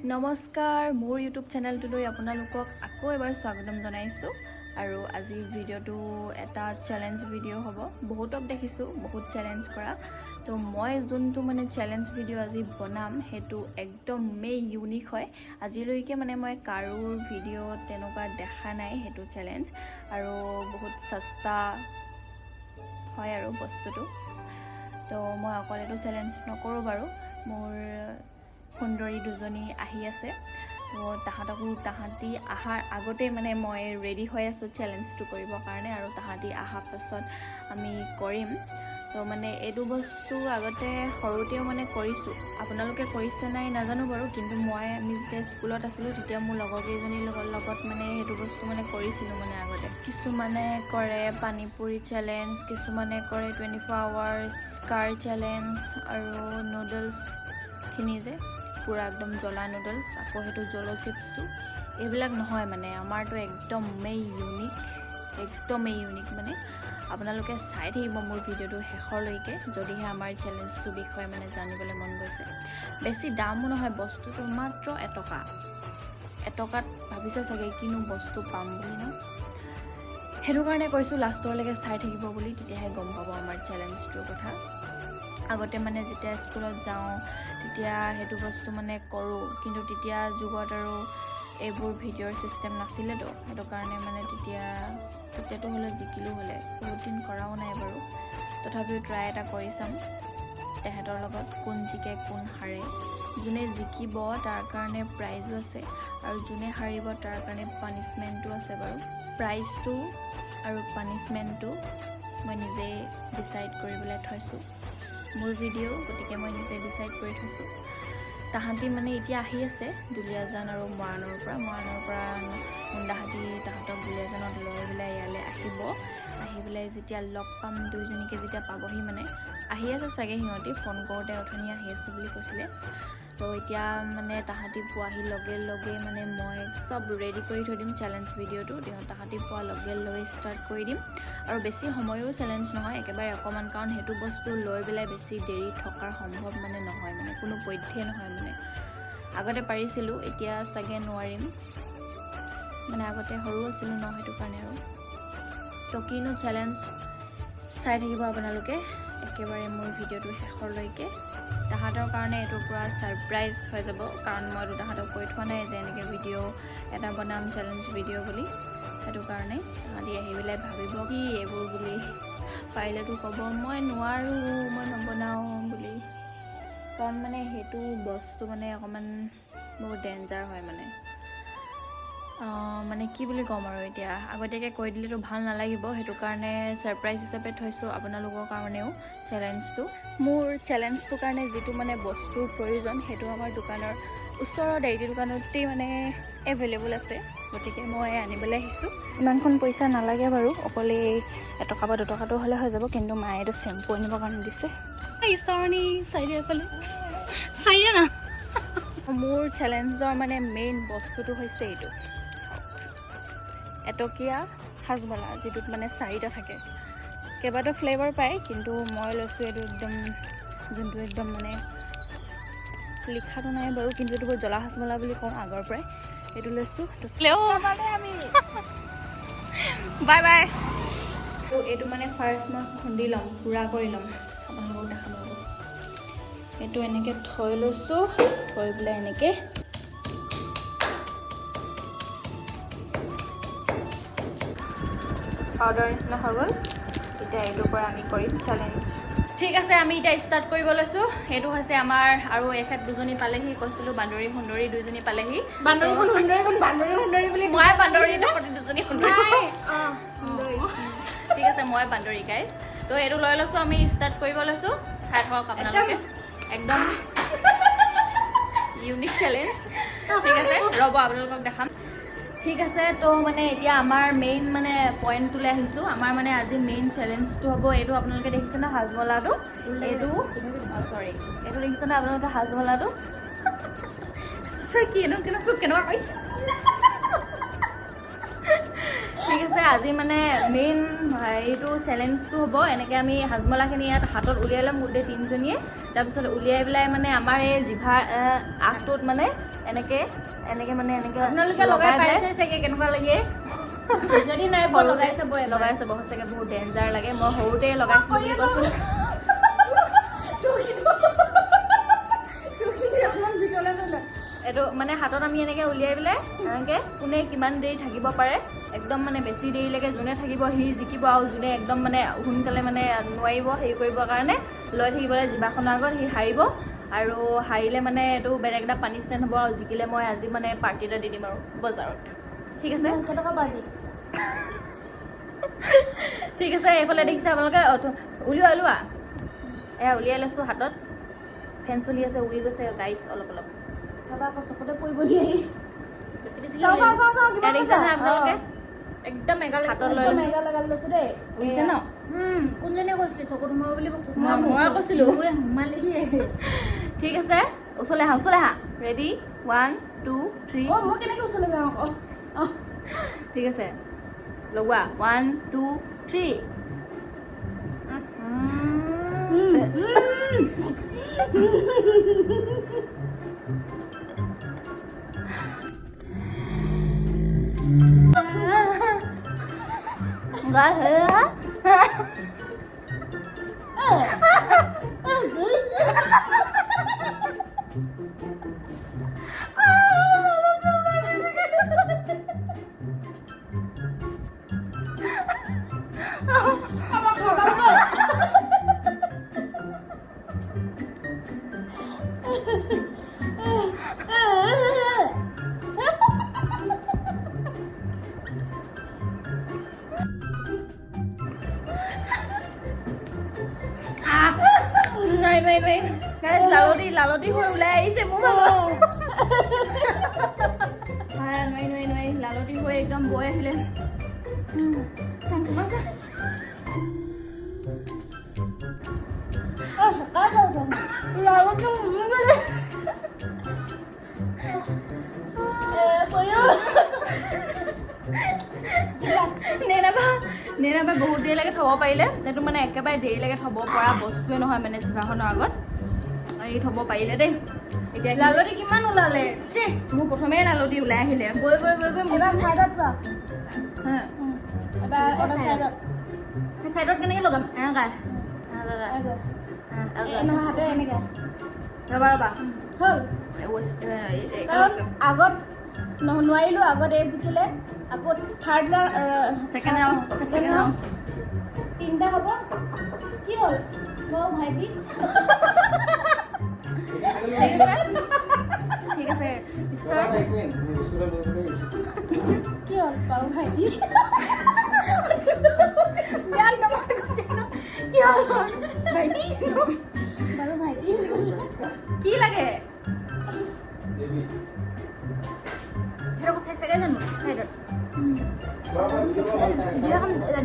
নমস্কাৰ, মোৰ ইউটিউব চেনেলটোলৈ আপোনালোকক আকৌ এবাৰ স্বাগতম জনাইছোঁ। আৰু আজিৰ ভিডিঅ'টো এটা চেলেঞ্জ ভিডিঅ' হ'ব। বহুতক দেখিছোঁ বহুত চেলেঞ্জ কৰা। তো মই যোনটো মানে চেলেঞ্জ ভিডিঅ' আজি বনাম, সেইটো একদমেই ইউনিক হয়। আজিলৈকে মানে মই কাৰোৰ ভিডিঅ' তেনেকুৱা দেখা নাই সেইটো চেলেঞ্জ। আৰু বহুত সস্তা হয় আৰু বস্তুটো। তো মই অকলেতো চেলেঞ্জ নকৰোঁ বাৰু, মোৰ সুন্দৰী দুজনী আহি আছে। তো তাহাঁতকো, তাহাঁতি অহাৰ আগতেই মানে মই ৰেডি হৈ আছোঁ চেলেঞ্জটো কৰিবৰ কাৰণে আৰু তাহাঁতি অহাৰ পাছত আমি কৰিম। তো মানে এইটো বস্তু আগতে সৰুতেও মানে কৰিছোঁ। আপোনালোকে কৰিছে নাই নাজানো বাৰু, কিন্তু মই, আমি যেতিয়া স্কুলত আছিলোঁ, তেতিয়া মোৰ লগৰ কেইজনীৰ লগত মানে সেইটো বস্তু মানে কৰিছিলোঁ। মানে আগতে কিছুমানে কৰে পানীপুৰি চেলেঞ্জ, কিছুমানে কৰে 24 আৱাৰ্ছ কাৰ চেলেঞ্জ আৰু নুডলছখিনি যে পূৰা একদম জ্বলা নুডলছ, আকৌ সেইটো জল' চিপছটো, এইবিলাক নহয়। মানে আমাৰটো একদমেই ইউনিক, একদমেই ইউনিক। মানে আপোনালোকে চাই থাকিব মোৰ ভিডিঅ'টো শেষলৈকে, যদিহে আমাৰ চেলেঞ্জটোৰ বিষয়ে মানে জানিবলৈ মন গৈছে। বেছি দামো নহয় বস্তুটো, মাত্ৰ 1 টকা। 1 টকাত ভাবিছে চাগে কিনো বস্তু পাম বুলি ন? সেইটো কাৰণে কৈছোঁ লাষ্টৰলৈকে চাই থাকিব বুলি, তেতিয়াহে গম পাব আমাৰ চেলেঞ্জটোৰ কথা। আগতে মানে যেতিয়া স্কুলত যাওঁ, তেতিয়া সেইটো বস্তু মানে কৰোঁ। কিন্তু তেতিয়া যুগত আৰু এইবোৰ ভিডিঅ'ৰ ছিষ্টেম নাছিলেতো, সেইটো কাৰণে মানে তেতিয়াতো হ'লে জিকিলোঁ হ'লে। বহুত দিন কৰাও নাই বাৰু, তথাপিও ট্ৰাই এটা কৰি চাম তেহেঁতৰ লগত, কোন জিকে কোন হাৰে। যোনে জিকিব তাৰ কাৰণে প্ৰাইজো আছে আৰু যোনে হাৰিব তাৰ কাৰণে পানিছমেণ্টো আছে বাৰু। প্ৰাইজটো আৰু পানিছমেণ্টটো মই নিজেই ডিচাইড কৰি পেলাই থৈছোঁ। মোৰ ভিডিঅ', গতিকে মই নিজে ডিচাইড কৰি থৈছোঁ। তাহাঁতি মানে এতিয়া আহি আছে দুলীয়াজান আৰু মৰাণৰ পৰা। মৰাণৰ পৰা মুণ্ডাহাতী তাহাঁতক দুলীয়াজানত লৈ পেলাই ইয়ালৈ আহিব। আহি পেলাই যেতিয়া লগ পাম দুইজনীকে, যেতিয়া পাবহি, মানে আহি আছে চাগে সিহঁতি, ফোন কৰোঁতে অথনি আহি আছোঁ বুলি কৈছিলে। তো এতিয়া মানে তাহাঁতি পোৱাহি লগে লগে মানে মই চব ৰেডি কৰি থৈ দিম চেলেঞ্জ ভিডিঅ'টো। তাহাঁতি পোৱাৰ লগে লগে ষ্টাৰ্ট কৰি দিম। আৰু বেছি সময়ো চেলেঞ্জ নহয়, একেবাৰে অকণমান, কাৰণ সেইটো বস্তু লৈ পেলাই বেছি দেৰি থকাৰ সম্ভৱ মানে নহয়, মানে কোনো পধ্যেই নহয়। মানে আগতে পাৰিছিলোঁ, এতিয়া চাগে নোৱাৰিম। মানে আগতে সৰু আছিলোঁ ন, সেইটো কাৰণে। আৰু তো কিনো চেলেঞ্জ, চাই থাকিব আপোনালোকে একেবাৰে মোৰ ভিডিঅ'টো শেষৰলৈকে। তাহাঁতৰ কাৰণে এইটো পূৰা ছাৰপ্ৰাইজ হৈ যাব, কাৰণ মইতো তাহাঁতক কৈ থোৱা নাই যে এনেকৈ ভিডিঅ' এটা বনাম চেলেঞ্জ ভিডিঅ' বুলি। সেইটো কাৰণে তাহাঁতি আহি পেলাই ভাবিব কি এইবোৰ বুলি। পাৰিলেতো ক'ব মই নোৱাৰোঁ, মই নবনাওঁ বুলি। কাৰণ মানে সেইটো বস্তু মানে অকণমান বহুত ডেঞ্জাৰ হয়। মানে মানে কি বুলি ক'ম আৰু এতিয়া, আগতীয়াকৈ কৈ দিলেতো ভাল নালাগিব। সেইটো কাৰণে ছাৰপ্ৰাইজ হিচাপে থৈছোঁ আপোনালোকৰ কাৰণেও চেলেঞ্জটো। মোৰ চেলেঞ্জটোৰ কাৰণে যিটো মানে বস্তুৰ প্ৰয়োজন, সেইটো আমাৰ দোকানৰ ওচৰৰ ডায়েৰী দোকানতেই মানে এভেইলেবল আছে। গতিকে মই আনিবলৈ আহিছোঁ। ইমানখন পইচা নালাগে বাৰু, অকল এই 1 টকা বা 2 টকাটো হ'লে হৈ যাব। কিন্তু মায়ে এইটো চেম্পু আনিবৰ কাৰণে দিছে। ঈশ্বৰণী চাই দিয়া, এইফালে চাই দিয়া না। মোৰ চেলেঞ্জৰ মানে মেইন বস্তুটো হৈছে এইটো 1 টকীয়া হাজমলা, যিটোত মানে চাৰিটা থাকে। কেইবাটাও ফ্লেভাৰ পায়, কিন্তু মই লৈছোঁ এইটো একদম যোনটো একদম মানে লিখাটো নাই বাৰু, কিন্তু এইটো বৰ জ্বলা হাজমলা বুলি কওঁ আগৰ পৰাই। এইটো লৈছোঁ। Bye bye. তো এইটো মানে ফাৰ্ষ্ট মই খুন্দি ল'ম, গুড়া কৰি ল'ম। আপোনালোকক দেখাম ৰ'ব। এইটো এনেকৈ থৈ লৈছোঁ, থৈ পেলাই এনেকৈ পাউডাৰ নিচিনা হৈ গ'ল। এতিয়া এইটোৰ পৰা আমি কৰিম চেলেঞ্জ। ঠিক আছে, আমি এতিয়া ষ্টাৰ্ট কৰিব লৈছোঁ। সেইটো হৈছে আমাৰ আৰু এখেত দুজনী পালেহি, কৈছিলোঁ বান্দৰী সুন্দৰী দুজনী পালেহি। বান্দৰী কোন, সুন্দৰী কোন? বান্দৰী সুন্দৰী বুলি মই বান্দৰী, তহঁতি দুজনী সুন্দৰী। নাই, অঁ, সুন্দৰী। ঠিক আছে, মই বান্দৰী গাইজ। তো এইটো লৈ লৈছোঁ, আমি ষ্টাৰ্ট কৰিব লৈছোঁ। চাই থাকক আপোনালোকে, একদম ইউনিক চেলেঞ্জ। ঠিক আছে, ৰ'ব, আপোনালোকক দেখাম। ঠিক আছে, তো মানে এতিয়া আমাৰ মেইন মানে পইণ্টটোলৈ আহিছোঁ। আমাৰ মানে আজি মেইন চেলেঞ্জটো হ'ব এইটো। আপোনালোকে দেখিছে ন হাজমলাটো? এইটো, চৰি, এইটো দেখিছে ন আপোনালোকে হাজমলাটো? কি কেনেকুৱা কেনেকুৱা কৈছে? ঠিক আছে, আজি মানে মেইন এইটো চেলেঞ্জটো হ'ব এনেকৈ, আমি হাজমলাখিনি ইয়াত হাতত উলিয়াই ল'ম গোটেই তিনিজনীয়ে। তাৰপিছত উলিয়াই পেলাই মানে আমাৰ এই জিভাৰ আগটোত মানে এনেকে এনেকে মানে এনেকে আপোনালোকে লগাই পেলাই পাইছে চাগে, কেনেকুৱা লাগে? যদি নাই পোৱা, লগাই চাব এবাৰ। লগাই চাব, সঁচাকৈ বহুত ডেঞ্জাৰ লাগে। মই সৰুতে লগাইছিলোঁ বুলি কৈছোঁ। তোৰখিনি অকণমান ভিতৰলৈ লৈ ল। এইটো মানে হাতত আমি এনেকৈ উলিয়াই পেলাই এনেকৈ কোনে কিমান দেৰি থাকিব পাৰে, একদম মানে বেছি দেৰিলৈকে যোনে থাকিব সি জিকিব আৰু যোনে একদম মানে সোনকালে মানে নোৱাৰিব হেৰি কৰিবৰ কাৰণে লৈ থাকিবলৈ জিভাখনৰ আগত, সি হাৰিব। আৰু হাৰিলে মানে এইটো বেলেগ এটা পানিছমেণ্ট হ'ব আৰু জিকিলে মই আজি মানে পাৰ্টি এটা দি দিম আৰু বজাৰত। ঠিক আছে? কেইটকা পাৰ্টি? ঠিক আছে। এইফালে দেখিছে আপোনালোকে, উলিওৱা উলিওৱা। এয়া উলিয়াই লৈছোঁ হাতত। ফেন চলি আছে, উৰি গৈছে গাইছ অলপ অলপ। চাবা আকৌ, চকুতে পৰিবহি আহি। বেছি বেছি। চাওঁ চাওঁ চাওঁ চাওঁ, কিমান এয়া দেখিছে হৈছে? নহয় আপোনালোকে? একদম এগাল। হাতত লৈ একদম লৈছে। এগাল এগাল লৈছো দেই। উৰিছে ন? কোনজনীয়ে কৈছিলে চকুত সোমাব বুলি? মই কৈছিলো। মোৰে সোমালেহি। ঠিক আছে, ওচৰলৈ আহা, ওচৰলৈ আহা। Ready, one, two, three. অ, মই কেনেকে ওচৰলৈ যাওঁ আকৌ? অ। ঠিক আছে, লগোৱা। One, two, three. নাই নাই নাই, গাইজ, লালতি লালতি হৈ ওলাই আহিছে মোৰ ভাগৰ। নোৱাৰি নোৱাৰি নোৱাৰি, লালতি হৈ একদম বৈ আহিলে। চাং, তোমাৰ চা। লালতি। নেনাবা নেনাবা, বহুত দেৰিলৈকে থ'ব পাৰিলে। এইটো মানে একেবাৰে দেৰিলৈকে থ'ব পৰা বস্তুৱে নহয় মানে জিভাখনৰ আগত এই থ'ব পাৰিলে দেই। এতিয়া লালতি কিমান ওলালে? ছি, মোৰ প্ৰথমে লালতি ওলাই আহিলে। বৈ বৈ বৈ বৈ এবাৰ চাইডত লোৱা। হা। এবাৰ এবাৰ চাইডত। চাইডত কেনেকৈ লগাম? এনেকা। নহয়, হাতে এনেকে। ৰ'বা ৰ'বা। হ'ল। কাৰণ আগত নোৱাৰিলো, আগত এই জিকিলে, আকৌ third. Second round. Second round তিনিটা হ'ব। কি হ'ল বাৰু ভাইটি? ঠিক আছে, ঠিক আছে, ষ্টাৰ্ট। কি হ'ল বাৰু ভাইটি? ইয়াত নহয়, কৈছে ন। কি হ'ল ভাইটি? বাৰু ভাইটি। কি লাগে সেইটো চেক চেকাই জানো চাইডত।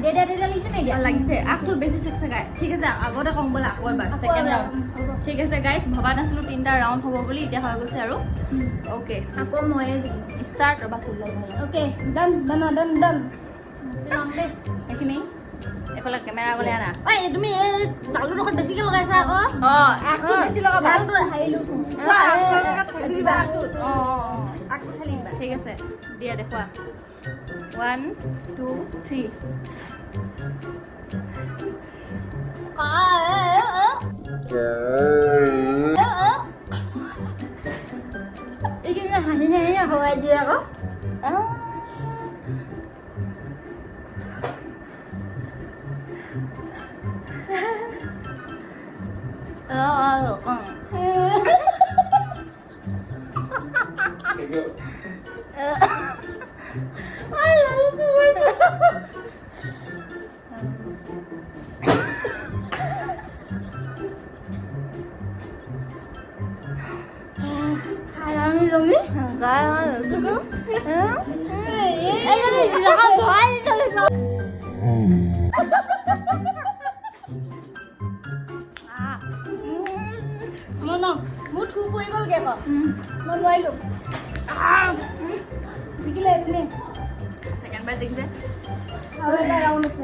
দে দে দে, লাগিছে নে এতিয়া? লাগিছে, আগটো বেছি চেক চেকাই। ঠিক আছে, আগতে কম ব'লা, আকৌ এবাৰ ছেকেণ্ড ৰাউণ্ড। ঠিক আছে গাইজ, ভবা নাছিলোঁ তিনিটা ৰাউণ্ড হ'ব বুলি, এতিয়া হৈ গৈছে আৰু। অ'কে। আকৌ ময়ে জিকিম। ষ্টাৰ্ট। ৰ'বা, চুলি। Okay, done done done done. সেইখিনি এইফালে কেমেৰা গ'লে আনা। ঐ, তুমি এই তালুডোখৰত বেছিকে লগাইছা আকৌ। অঁ, আগটো বেছি লগাবা। হাৰিলোচোন। অঁ অঁ। আগটো ঠেলি দিবা। ঠিক আছে, দিয়া, দেখুওৱা। One, two, three. এইখিনি হাঁহি হাঁহি হৱাই দিয়ে আকৌ। অঁ। হাৰামি জমি। মই ন মোৰ থু পৰি গ'লগে আকৌ, মই নোৱাৰিলো। জিকিলে এজনী। ছেকেণ্ড বাৰ জিকিছে। আৰু এটা ৰাউণ্ড আছে।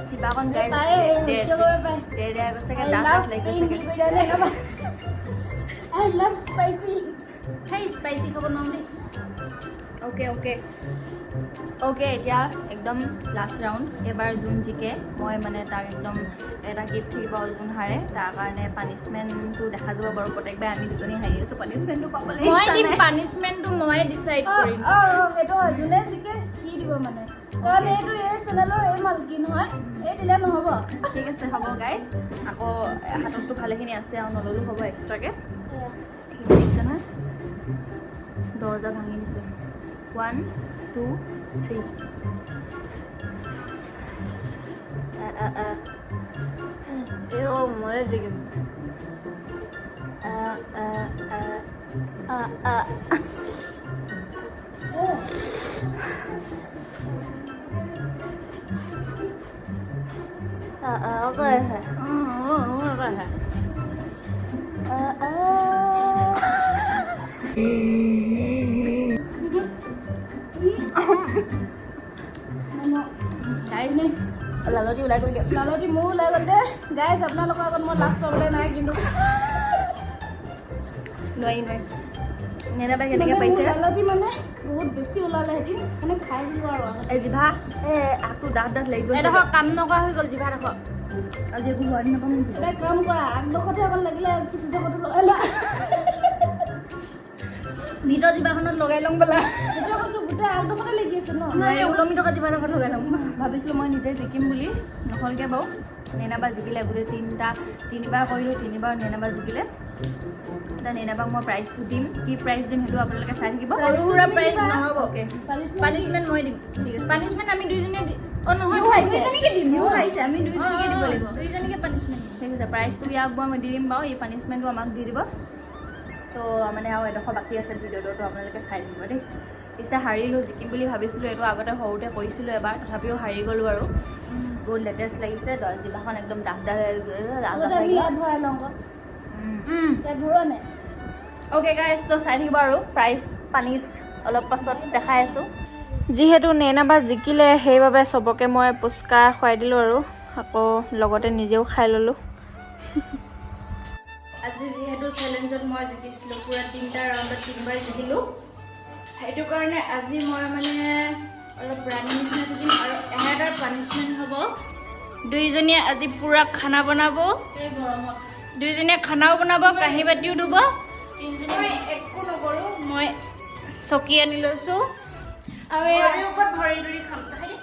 জিভাখন পাৰে, সহ্য কৰিব পাৰে। দে দে গৈছেগে। I ডাঠ love লাগি pain গৈছেগে। বুলি কৈ দিয়া নে? I love spicy. সেই স্পাইচি খাব নোৱাৰোঁ দেই। অ'কে অ'কে অ'কে, এতিয়া একদম লাষ্ট ৰাউণ্ড। এইবাৰ যোন জিকে, মই মানে তাক একদম এটা গিফ্ট থাকিব আৰু যোন হাৰে তাৰ কাৰণে পানিছমেণ্টটো দেখা যাব বাৰু। প্ৰত্যেকবাৰ আমি দুজনী হাৰি আছোঁ, পানিছমেণ্টটো পাবলৈ মই ইচ্ছা দিম। নাই। পানিছমেণ্টটো ময়ে ডিচাইড কৰিম। অঁ, সেইটো হয়। যোনে জিকে সি দিব মানে, কাৰণ এইটো এই চেনেলৰ এই মালকিন হয়, এই দিলে নহ'ব। ঠিক আছে, হ'ব গাইজ। আকৌ হাতততো ভালেখিনি আছে আৰু নল'লেও হ'ব এক্সট্ৰাকৈ। এইখিনি দেখিছে নহয়, দৰ্জা ভাঙি দিছে। One, two, three. এই অ' ময়ে জিকিম। আ, আ, আ, আ, আ। আ, আ, কৈ আছে। কৈ আছে। আ, আ। গাইজ, লালতি ওলাই গ'লগৈ। লালতি মোৰো ওলাই গ'ল দেই। গাইজ, আপোনালোকৰ আগত মই লাজ পাবলৈ নাই কিন্তু। নোৱাৰি নোৱাৰি। নেনাবাই কেনেকৈ মানে পাৰিছে? মোৰ লালতি মানে বহুত বেছি ওলালে হেঁতেন, মানে খাই দিলোঁ আৰু আগতে। এই জিভা, এই আগটো ডাঠ ডাঠ লাগি গৈছে। এডোখৰ কাম নকৰা হৈ গ'ল জিভাডোখৰ। আজি একো সোৱাদ নাপাম নেকি? এটা কাম কৰা, আগডোখৰতে অকণ লাগিলে পিছডোখৰতো লগাই লোৱা। ভিতৰ জিভাখনত লগাই ল'ম বোলা। সেইটোৱে কৈছোঁ, গোটেই আগডোখৰতে লাগি আছে ন। নাই, ওলমি থকা জিভাডোখৰত লগাই ল'ম। ভাবিছিলোঁ মই নিজে জিকিম বুলি, নহ'লগৈ বাৰু। নেনাবা জিকিলে গোটেই তিনিটা, তিনিবাৰ কৰিলোঁ, তিনিবাৰ নেনাবা জিকিলে। এতিয়া নেনাবাক মই প্ৰাইজটো দিম। কি প্ৰাইজ দিম সেইটো আপোনালোকে চাই থাকিব। সৰু সুৰা প্ৰাইজ নহ'ব। অ'কে। পানিছমেণ্ট মই দিম। ঠিক আছে। পানিছমেণ্ট আমি দুইজনীয়ে অ' নহয়, সিও হাৰিছে। দুইজনীকে দিম। সিও হাৰিছে, আমি দুইজনীকে দিব লাগিব। দুইজনীকে পানিছমেণ্ট। ঠিক আছে, প্ৰাইজটো ইয়াক বাৰু মই দি দিম বাৰু, এই পানিছমেণ্টটো আমাক দি দিব। তো মানে আৰু এডোখৰ বাকী আছে ভিডিঅ'টো, তো আপোনালোকে চাই থাকিব দেই। পিছে হাৰিলোঁ, জিকিম বুলি ভাবিছিলোঁ, এইটো আগতে সৰুতে কৰিছিলোঁ এবাৰ, তথাপিও হাৰি গ'লোঁ আৰু বহুত লেটেষ্ট লাগিছে। জিভাখন একদম ডাঠ ডাঠ ডাঠ আগতে ডাঠ আমি লাগিলে। ইয়াত ভৰাই লওঁ আকৌ। ইয়াত ভৰোৱা নাই। অ'কে গাইজ, তো চাই থাকিব আৰু প্ৰাইজ পানিছ অলপ পাছত দেখাই আছোঁ। যিহেতু নেনাবা জিকিলে, সেইবাবে চবকে মই পুচকা খুৱাই দিলোঁ আৰু আকৌ লগতে নিজেও খাই ল'লোঁ। আজি যিহেতু চেলেঞ্জত মই জিকিছিলোঁ, পূৰা তিনিটা ৰাউণ্ডত তিনিবাৰ জিকিলোঁ, সেইটো কাৰণে আজি মই মানে অলপ ৰাণী নিচিনা থাকিম আৰু এহেঁতৰ পানিছমেণ্ট হ'ব, দুইজনীয়ে আজি পূৰা খানা বনাব। এই গৰমত। দুইজনীয়ে খানাও বনাব, কাঁহী বাতিও ধুব। মই একো নকৰোঁ, মই চকী আনি লৈছোঁ আৰু এই ভৰিৰ ওপৰত ভৰি ধৰি খাম। দেখাই দিয়ে।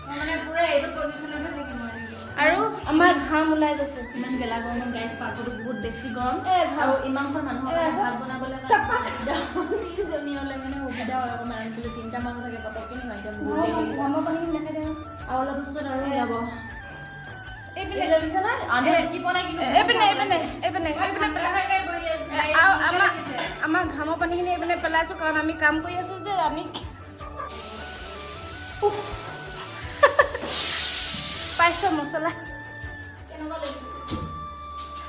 মই মানে পূৰা এইটো পজিশ্যনতে থাকিম মই এনেকে। আৰু আমাৰ ঘাম ওলাই গৈছে। ইমান গেলা গৰমত গাইজ, পাকঘৰটো বহুত বেছি গৰম এ ঘাম আৰু ইমানখন মানুহৰ এ, কাৰণে আচ্ছা। ভাত বনাবলৈ কাৰণে তিনিজনী হ'লে মানে সুবিধা হয় অকণমান, আনকি তিনিটা মানুহ থাকে পটককৈ হয়। এতিয়া বহুত দেৰি লাগিব। ঘামৰ পানীখিনি দেখাই দে। আৰু অলপ পিছত আৰু যাব। এইপিনে এইবিলাক বুজিছা নাই? আন্ধা দেখি পোৱা নাই কিন্তু। এইপিনে এইপিনে এইপিনে এইপিনে পেলাই। বহি আছোঁ। আৰু আমাৰ ঘামৰ পানীখিনি এইপিনে পেলাইছোঁ, কাৰণ আমি কাম কৰি আছোঁ যে ৰাণীক উফ। পাইছ মছলা। কেনেকুৱা লাগিছে?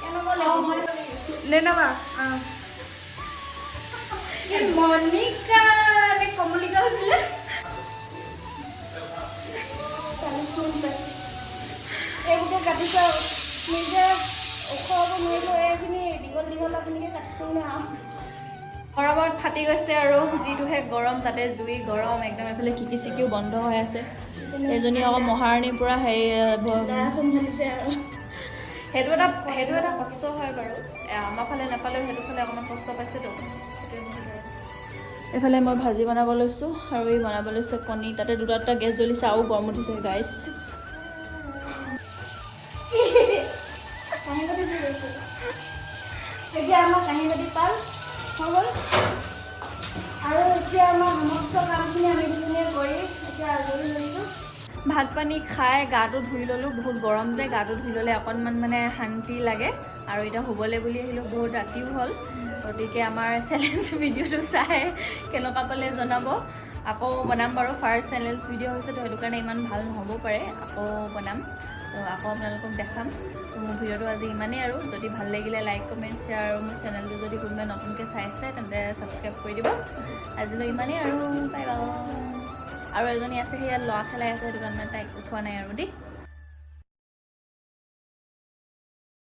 কেনেকুৱা লাগিছে? নেনাবা মণিকা নে কমলিকা হৈছিলে। এইবোৰকে কাটিছোঁ আৰু নিজে ওখ হ'ব নোৱাৰিলোঁ, এইখিনি দীঘল দীঘলখিনিকে কাটিছোঁ মানে আৰু। গৰমত ফাটি গৈছে আৰু যিটোহে গৰম, তাতে জুই গৰম একদম। এইফালে খিৰিকী চিকিও বন্ধ হৈ আছে। এজনী আকৌ মহাৰাণীৰ পৰা হেৰি গা চম্ভালিছে আৰু। সেইটো এটা কষ্ট হয় বাৰু। আমাৰ ফালে নাপালেও সেইটো ফালে অকণমান কষ্ট পাইছেতো, সেইটোৱে বহুত আৰু। এইফালে মই ভাজি বনাব লৈছোঁ আৰু এই বনাব লৈছে কণী। তাতে দুটা দুটা গেছ জ্বলিছে আৰু গৰম উঠিছে গাইছ। কাঁহী বাতি দি গৈছে। এতিয়া আমাৰ কাঁহী বাতি পাল হৈ গ'ল আৰু এতিয়া আমাৰ সমস্ত কামখিনি আমি দুজনীয়ে কৰি এতিয়া আজৰি হৈছোঁ। ভাত পানী খাই গাটো ধুই ল'লোঁ। বহুত গৰম যে, গাটো ধুই ল'লে অকণমান মানে শান্তি লাগে। আৰু এতিয়া শুবলৈ বুলি আহিলোঁ, বহুত ৰাতিও হ'ল। গতিকে আমাৰ চেলেঞ্জ ভিডিঅ'টো চাই কেনেকুৱা পালে জনাব। আকৌ বনাম বাৰু। ফাৰ্ষ্ট চেলেঞ্জ ভিডিঅ' হৈছে তো, সেইটো কাৰণে ইমান ভাল নহ'ব পাৰে। আকৌ বনাম, তো আকৌ আপোনালোকক দেখাম। তো মোৰ ভিডিঅ'টো আজি ইমানেই আৰু যদি ভাল লাগিলে লাইক, কমেণ্ট, শ্বেয়াৰ আৰু মোৰ চেনেলটো যদি কোনোবাই নতুনকৈ চাইছে তেন্তে ছাবস্ক্ৰাইব কৰি দিব। আজিলৈ ইমানেই আৰু বাই বাই। আৰু এজনী আছে, সেই ইয়াত ল'ৰা খেলাই আছে, সেইটো কাৰণে তাইক উঠোৱা নাই আৰু দেই।